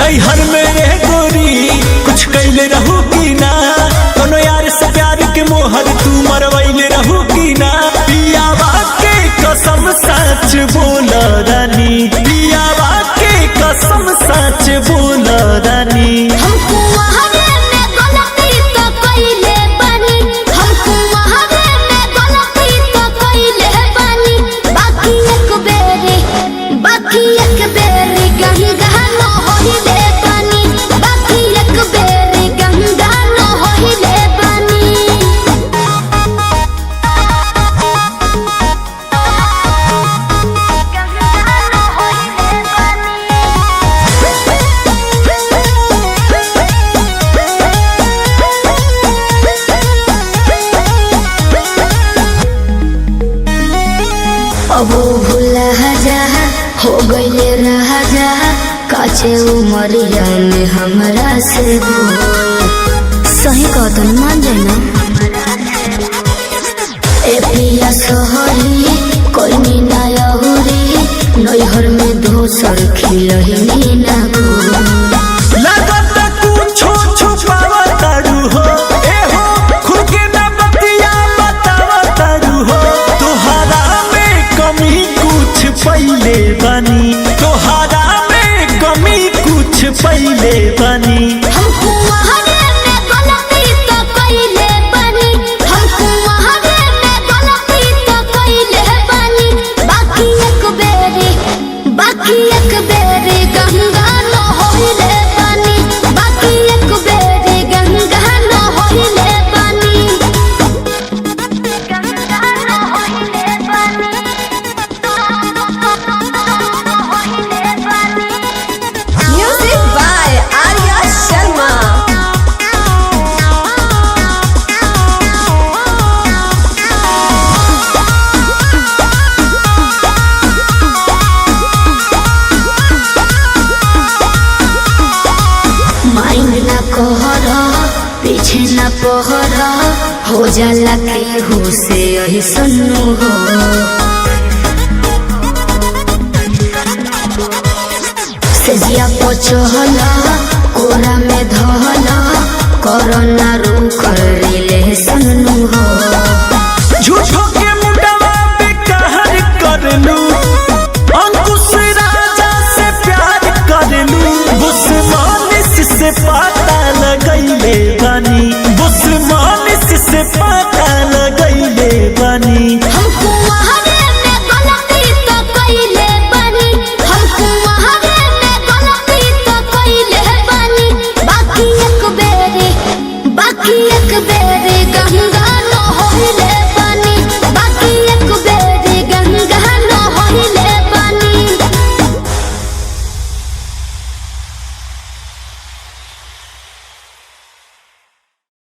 नैहर में रह गोरी कुछ कैले रहू की ना, कोनो यार से प्यार के मोहर तू मरवैले रहू की ना। पियावा के कसम सच बोल रानी, पियावा के कसम सच बोल रानी। हमको वहावे में गलती तो कइले बानी, हमको वहावे में गलती तो कइले बानी। बाकी एक बेरी, बाकी एक बेरी गंगा न होइले बानी, बाकी एक बेरी गंगा न होइले बानी। अब वो भूला जा हो गईले रहा जा, काचे उमरिया में हमरा से बोल। सही कहतन मान जाए ना। ए पिया सोहरी कोई नी ना अहुरी, नैहर में दोसर खिलही ना गोरी। लागत कुछो छुपावा तारू हो, ए हो खुद के ना बतिया बतावा तारू हो। तोहारा में कमी कुछ पहिले बानी, तोहारा में कमी कुछ पहिले बानी। हमको वहावे में गलती तो कइले बानी, हमको वहावे में गलती तो कइले बानी। बाकी एक बेरी, बाकी एक बेरी गंगा न होइले बानी, बाकी एक बेरी गंगा न होइले बानी। गंगा न होइले बानी, होइले बानी। Music by Arya Sharma. Mind ना कहर, पीछे ना पहर, हो जाला केहू से यही सन्नु हो। सेजिया पचहल कोरा में धहल, करना रुख रिले सन्नु हो। झूठो